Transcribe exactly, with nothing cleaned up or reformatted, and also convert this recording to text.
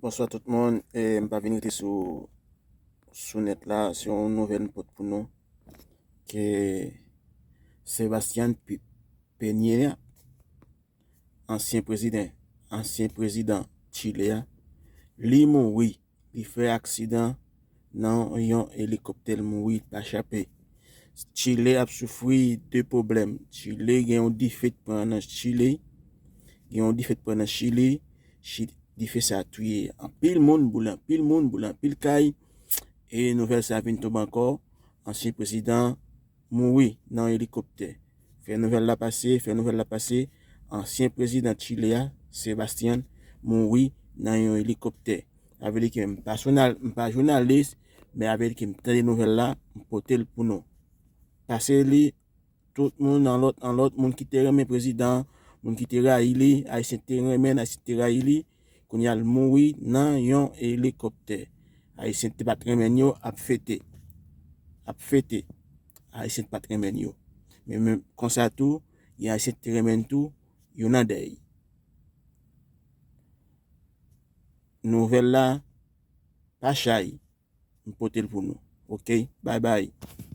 Bonswa tout moun. E, m pa vin rete sou, sou nèt la. Se yon nouvèl m pote pou nou. Ke Sebastian Pi-, Peña, ansyen prezidan, ansyen prezidan Chile a, li mouri. Li fè aksidan nan yon elikoptè, li mouri, li pa chape. Chile ap soufri de pwoblèm. Chile gen yon dife k pran nan Chile. Gen yon dife k pran nan Chile. Chi-, dife sa touye anpil moun, boule anpil moun, boule anpil kay. E nouvèl sa vin tonbe ankò. Ansyen prezidan mouri nan elikoptè. Fè nouvèl la pase, fè nouvèl la pase. Ansyen prezidan Chile a, Sebastian, mouri nan yon elikoptè. Sa vle di ke m pa jounal-, m pa jounalis, men sa vle di ke m tande nouvèl la, m pote l pou nou. Pase li, tout moun, an lòt, an lòt, moun ki te renmen prezidan, moun ki te rayi li, Ayisyen te renmen, Ayisyen te rayi li, kounye a l mouri nan yon elikoptè. Ayisyen te pa t renmen yo, ap fete. Ap fete. Ayisyen te pa t renmen yo. Men, men konsa tou, gen Ayisyen te renmen tou, yo nan dèy. Nouvèl la, pa chay. M pote l pou nou. Ok? Bye bye.